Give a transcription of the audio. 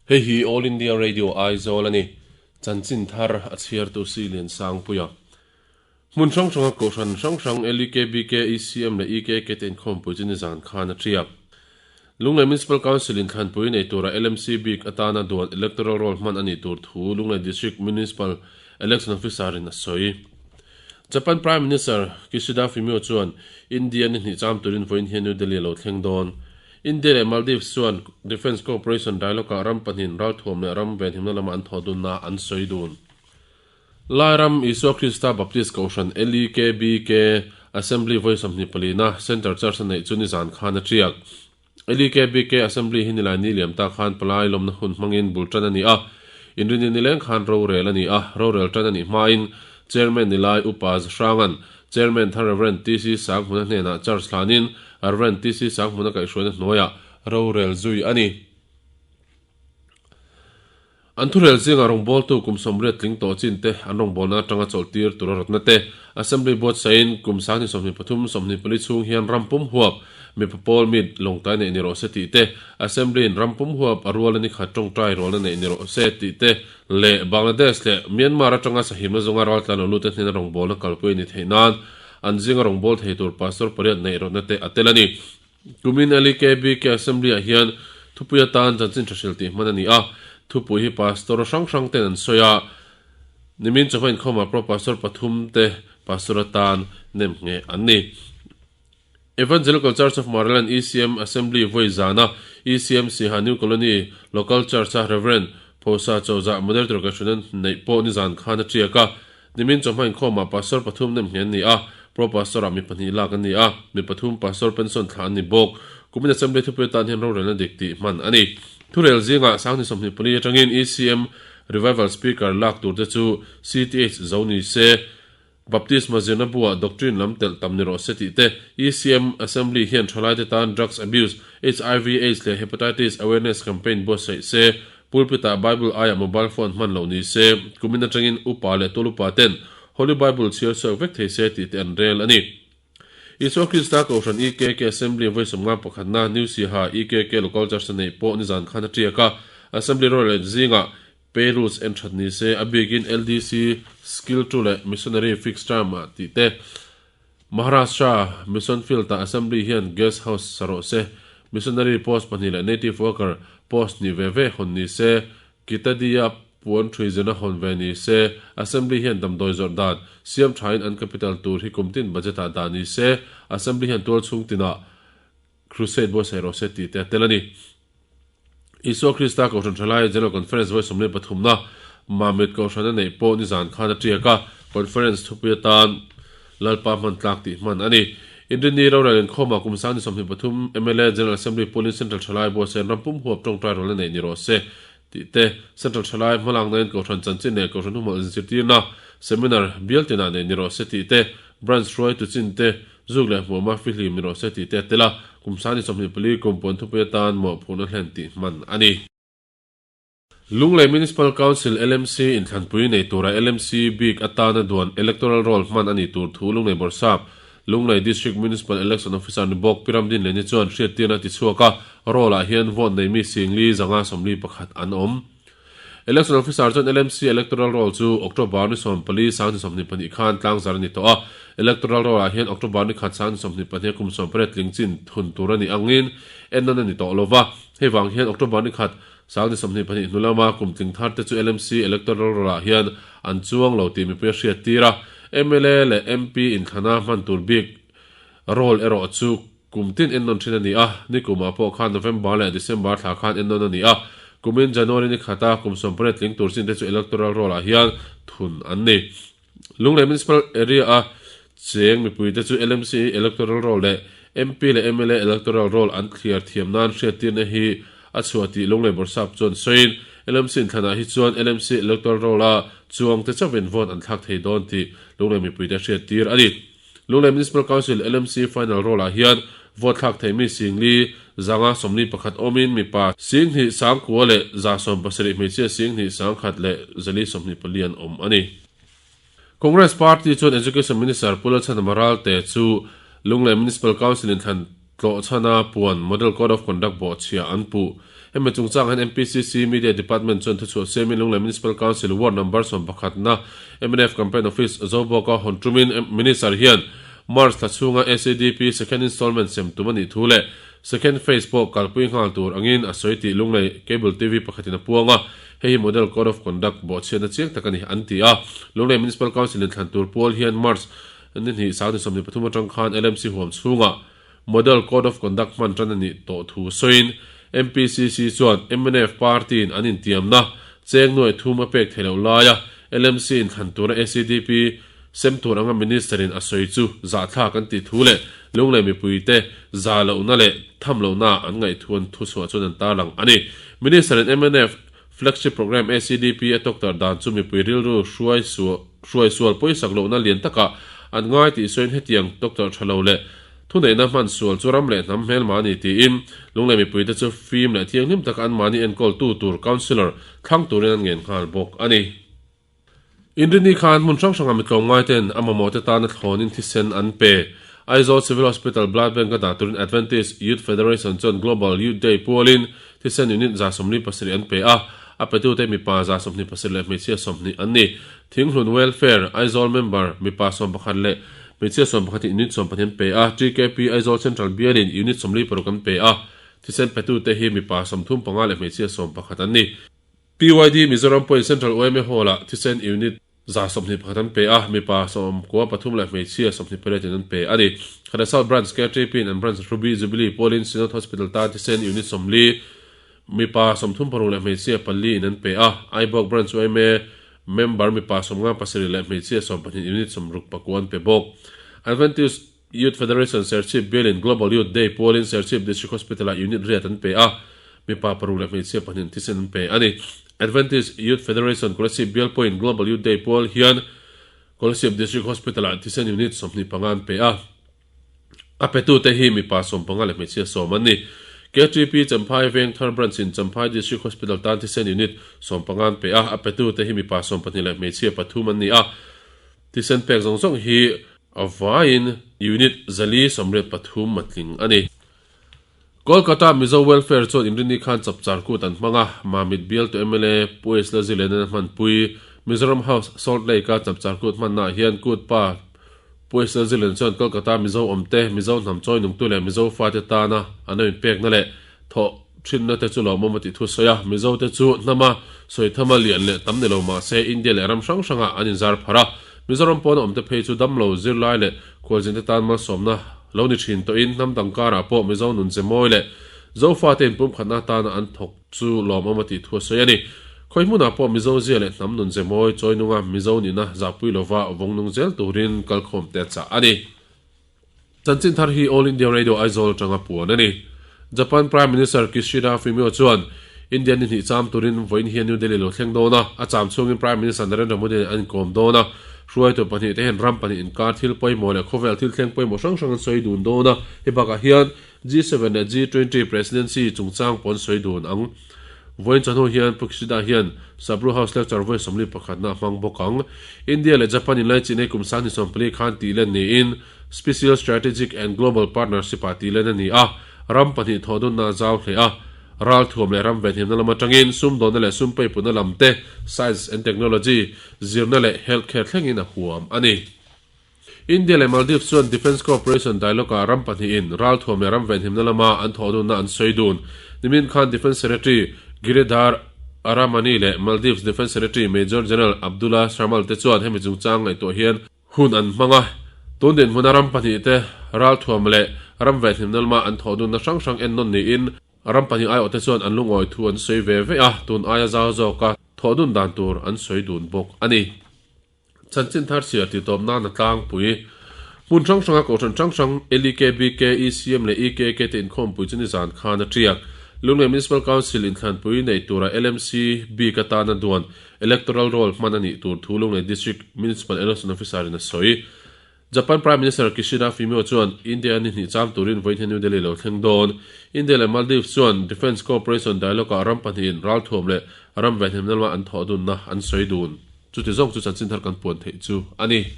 Hei hi All India Radio Aizawl a ni. Chanchin thar a chhiartu Silian Sangpuia. Hmun hrang hranga Kohhran hrang hrang LEKBK, ECM leh EKK te inkhawmpui chu nizan khan a ṭiak. Lunglei Municipal Council in thlanpui nei tura LMC bik atana duan electoral roll hman a nih tur thu Lunglei District Municipal Election Officer in a sawi. Japan Prime Minister Kishida Fumio chuan India ni hnih cham turin vawiin hian New Delhi a lo thleng dawn. India leh Maldives chuan Defence Cooperation Dialogue-ah ram pahnihin ralthuam leh ram venhimna lama an thawh dunna an sawi dun. Lairam Isua Krista Baptist Kohhran, LEKBK, Assembly vawi 24 na Centre Church a neih chu nizan khan a ṭiak. LEKBK Assembly hi nilai ni liam ta khan palai lawmna hun hmangin bul ṭan a ni a. Inrini nileng khan rorel a ni a, rorel ṭan a nih hmain Chairman nilai Upa Zahranga'n Chairman thar Rev. TC Sanghmuna hnenah Church hlanin Rev. TC Sanghmuna kaihhruaina hnuaiah rorel zui a ni. An thurel zingah rawngbawltu kum 80 tling tawh chin te an rawngbawlna atanga chawlhtir tura rawtna te, Assembly buatsain kum 2023, 24 chhung hian ram pum huap mipa pawl meet lawngtai neih ni rawh se tih te, Assembly in ram pum huap a ruala ni khat tawngtai rualna neih ni rawh se tih te leh Bangladesh leh Myanmar atanga sahimna zawnga raltlan lo lute hnena rawngbawlna kalpui a ni theih nan an zinga rawngbâwl thei tur Pastor pariat neih rawtna te a tel a ni. Kumin LEKBK Assembly-ah hian thupui atan chanchin tha hrilh tih hman a ni a, thupui hi Pastor hrang hrang ten an sawi a, nimin chawhma inkhawmah Pro Pastor pathum te Pastor atan nem ngheh an ni. Evangelical Church of Maraland ECM Assembly vawi zana ECM Siha New Colony Local Church-a Rev. Phosa Chawzah Moderator Kaihhruainan neih pawh nizan khan a tiak a, Nimin chawhma inkhawmah Pastor pathum nem ngheh an ni a, Pro Pastor-ah mi pahnih lak an ni a, mi pathum Pastor pension thlah an ni bawk. Kumin Assembly thupui atan hian rorelna dik tih hman a ni. Thurel zingah 2024 atangin ECM Revival Speaker lak turte chu CTH zo ni se, Baptisma zirna buah doctrine lam telh tam ni rawh se tih te, ECM Assembly hian thalaite tan drugs abuse, HIV aids leh Hepatitis awareness campaign buatsaih se, Pulpit-ah Bible aiah mobile phone hman loh ni se, kumin atangin upa leh tual upa ten Holy Bible chhiar chhuak vek thei se tih te an rel a ni. Isua Krista Kohhran EKK Assembly vawi 51 pakhatna New Siaha EKK Local Church a neih pawh nizan khan a tiak a, Assembly rorel zingah pay rules en that ni se, a bikin LDC Skill to leh Missionary Fixed Term ah tih te, Maharashtra Mission Field-ah Assembly hian Guest House sa rawh se, Missionary Post pahnih leh Native Worker Post hnih ve ve hawn ni se, Kitadiya puan ṭhui zirna hawn ve ni se, Assembly hian damdawi zawrh dan siam ṭhain an capital tur hi kum tin budget-ah dah ni se, Assembly hian tual chhung tinah Crusade buatsaih rawh se tih te a tel a ni. Isua Krista Kohhran Thalai General Conference vawi 13 na Mamit Kohhran a neih pawh nizan khan a tiak a, Conference thupui atan Lalpa hman tlak tih hman a ni. Inrinni rorel inkhawmah kum 23 mla General Assembly Polling Central Thalai buatsaih ram pum huap tawngtai rawlna neih ni rawh se tih te, Central Thalai hmalakna in Kohhran chanchin leh Kohhran humhalh inzirtirna Seminar bial tinah neih ni rawh se tih te, Branch hruaitu chin te Zuk leh hmuama fihlim ni rawh se tih te a tel a, kum 24 kum puan thupui atan mawhphurhna hlen tih hman a ni. Lunglei Municipal Council, LMC, inthlanpui nei tura LMC bik atana duan electoral roll hman a nih tur thu Lunglei Bawrhsap, Lunglei District Municipal Election Officer ni bawk Pi Ramdinleni chuan hriattirna a tichhuak a, roll-ah hian vote nei mi singli zanga 41 an awm. Election Officer chuan LMC Electoral Roll chu October ni 14 2022 khan tlangzar a ni tawh a, Electoral Roll-ah hian October ni khat 2022 a kum 18 tling chin thun tur a nih angin ennawn a ni tawh lo va, hei vang hian October ni khat 2022 hnu lama kum tling thar te chu LMC Electoral Roll-ah hian an chuang lo tih mipui a hriattir a, mla leh MP inthlana hman tur bik roll erawh chu Kum tin ennawn thin a ni a, nikumah pawh khan November leh December thla khan ennawn a ni a, kumin January ni khata kum 18 tling tur chin te chu electoral roll-ah hian thun an ni. Lunglei Municipal Area-a cheng mipuite chu LMC electoral roll leh MP leh mla electoral roll an thliar thiam nan hriattirna hi a chhuah tih Lunglei Bawrhsap chuan sawiin, LMC inthlanah hi chuan LMC electoral roll-a chuangte chauhin vote an thlak thei dawn tih Lunglei mipuite hriattir a ni. Lunglei Municipal Council, LMC, final roll-ah hian vote thlak thei mi 40 541 awmin mipa 2 9 leh 170 hmeichhia 2 1 leh 424 an awm a ni. Congress Party chuan Education Minister Pu Lalchhanama Ralte chu Lunglei Municipal Council inthlan tlawhchhana puan Model Code of Conduct bawhchhia an puh. Hemi chungchang hian MPCC Media Department chuan thuchhuah siamin Lunglei Municipal Council Ward Number 11 na mnf Campaign Office Zobawka hawn tumin Minister hian March thla chhunga ACDP Second Installment sem tum a nih thu leh Second Phase pawh kalpui nghal tur angin a sawi tih Lunglei Cable TV pakhatin a puang a, hei hi Model Code of Conduct bawhchhiatna chiang tak a ni an ti a. Lunglei Municipal Council inthlan tur pual hian March ni hnih 2023 atang khan LMC huam chhungah Model Code of Conduct hman tan a nih tawh thu sawiin MPCC chuan mnf party-in an intiamna cheng nuai thum a pek theih loh laia LMC inthlan tura ACDP sem tur anga Minister-in a sawi chu zahthlak an tih thu leh Lunglei mipuite za lohna leh tham lohna an ngaih an thuchhuah chuan an tarlang a ni. Minister-in mnf Flagship Programme ACDP a tawktarh dan chu mipui rilru hruai hruai sual pawisak lohna lian takah an ngai tih sawiin hetiang tawktarh tha lo leh thuneihna hman sual chu ram leh hnam hmelma a ni tiin Lunglei mipuite chu fim leh thianghlim taka anmahni enkawltu tur Councillor thlang turin an ngen nghal bawk a ni. Inrini khan hmun hrang hrangah mi tlawmngaite'n a mamawhte tana thlawnin thisen an pe. Aizawl Civil Hospital Blood Bank a dah turin Adventist Youth Federation chuan Global Youth Day pualin thisen unit 77 an pe a, a petute mipa 27 leh hmeichhia 20 an ni. Thinghlun Welfare, Aizawl member mipa 11 leh hmeichhia 11 in unit 12 an pe a, TKP Aizawl Central bialin unit 46 an pe a, thisen petute hi mipa 35 leh hmeichhia 11 an ni. PYD Mizoram pawhin Central yma Hall-ah thisen unit 21 an pe a, mipa 93 leh hmeichhia 28 in an pe a ni. Khana South Branch KTP in an branch Ruby Jubilee pawlin Synod Hospital tan thisen unit 40, mipa 36 leh hmeichhia pali in an pe a, Aibawk Branch yma member mipa 57 leh hmeichhia 12 unit 69 an pe bawk. Adventist Youth Federation Serchhip bialin Global Youth Day pualin Serchhip District Hospital-ah unit riat an pe a, mipa paruk leh hmeichhia pahnih thisen an pe a ni. Adventist Youth Federation Kolasib bial pawhin Global Youth Day pual hian Kolasib District Hospital-ah thisen unit 25 an pe a, a petute hi mipa 15 leh hmeichhia 10 an ni. KTP Champhai Vengthar Branch-in Champhai District Hospital tan thisen unit 15 an pe a, a petute hi mipa 12 leh hmeichhia pathum an ni a. Thisen pek zawng zawng hi A vaiin Unit 483 a tling a ni. Kolkata Mizo Welfare chuan Inrini khan chapchar kut an hmang a, Mamit bialtu mla Pu H Lazilenan a hmanpui. Mizoram House, Salt Lake-a chapchar kut hmannaah hian kut pa Pu H Lazilen chuan Kolkata Mizo awmte, Mizo hnam chawi nungtu leh Mizo fate tana an lo inpekna leh thawh thinna te chu lawmawm a tih thu sawi a. Mizo te chu hnama sawi thama lian leh tam ni lo mah se India leh ram hrang hrangah an inzar pharh a. Mizoram pawna awmte phei chu damlo, zirlai leh khualzinte tan malsawmna lo ni thin tawhin hnam dang karah pawh Mizo nun ze mawi leh Zofate inpumkhatna atana an thawk chu lawmawm a tih thu a sawi a ni. Khawi hmunah pawh Mizo zia leh hnam nun ze mawi chawi nunga Mizo nihna zahpui lova vawng nung zel turin kalkhawmte a chah a ni. Chanchin thar hi All India Radio Aizawl atanga puan a ni. Japan Prime Minister Kishida Fumio chuan India ni hnih cham turin vawiin hian New Delhi lo thleng dawn a, a cham chhungin Prime Minister Narendra Modi nen an inkawm dawn a. Hruaitu pahnih te hian ram pahnih inkar thil pawimawh leh khawvel thil thleng pawimawh hrang hrang an sawi dun dawn a, hei bakah hian G7 leh G20 Presidency chungchang pawh an sawi dun ang. Vawiin chawhnu hian Pu Kishida hian Sabru House Lecture vawi 41 a hmang bawk ang. India leh Japan inlaichinei kum 2024 khan tih len niin Special Strategic and Global Partnership ah tih len a ni a, ram pahnih thawh dunna a zau hle a. Ralthuam leh ram venhimna lam atangin sumdawnna leh sum peiputna lam te, Science and Technology, zirna leh Healthcare thlengin a huam a ni. India leh Maldives chuan Defence Cooperation Dialogue-ah ram pahnihin ralthuam leh ram venhimna lama an thawhdunna an sawi dun. Nimin khan Defence Secretary Giridhar Aramani leh Maldives Defence Secretary Major General Abdulla Shamal te chuan hemi chungchang ngaihtuah hian hun an hmang a. Tun dinhmuna ram pahnihte ralthuam leh ram venhimna lama an thawhdunna hrang hrang ennawn niin ram pahnih aiawhte chuan an lungawi thu an sawi ve ve a, tun aia zau zawka thawhdun dan tur an sawi dun bawk a ni. Chanchin thar chhiar tih tawp nan a tlangpui. Hmun hrang hranga kohhran hrang hrang LEK, BK, ECM leh EKK te inkhawmpui chu nizan khan a tiak. Lunglei Municipal Council inthlanpui neih tura LMC bik atana duan Electoral Roll hman a nih tur thu Lunglei District Municipal Election Officer in a sawi. Japan Prime Minister Kishida Fumio chuan India ni hnih cham turin vawiin hian New Delhi lo thleng dawn. India leh Maldives chuan Defence Cooperation Dialogue-ah ram pahnihin ralthuam leh ram venhimna lama an thawh dunna an sawi dun. Chuti zawng chu chanchin thar kan puan theih chu a ni.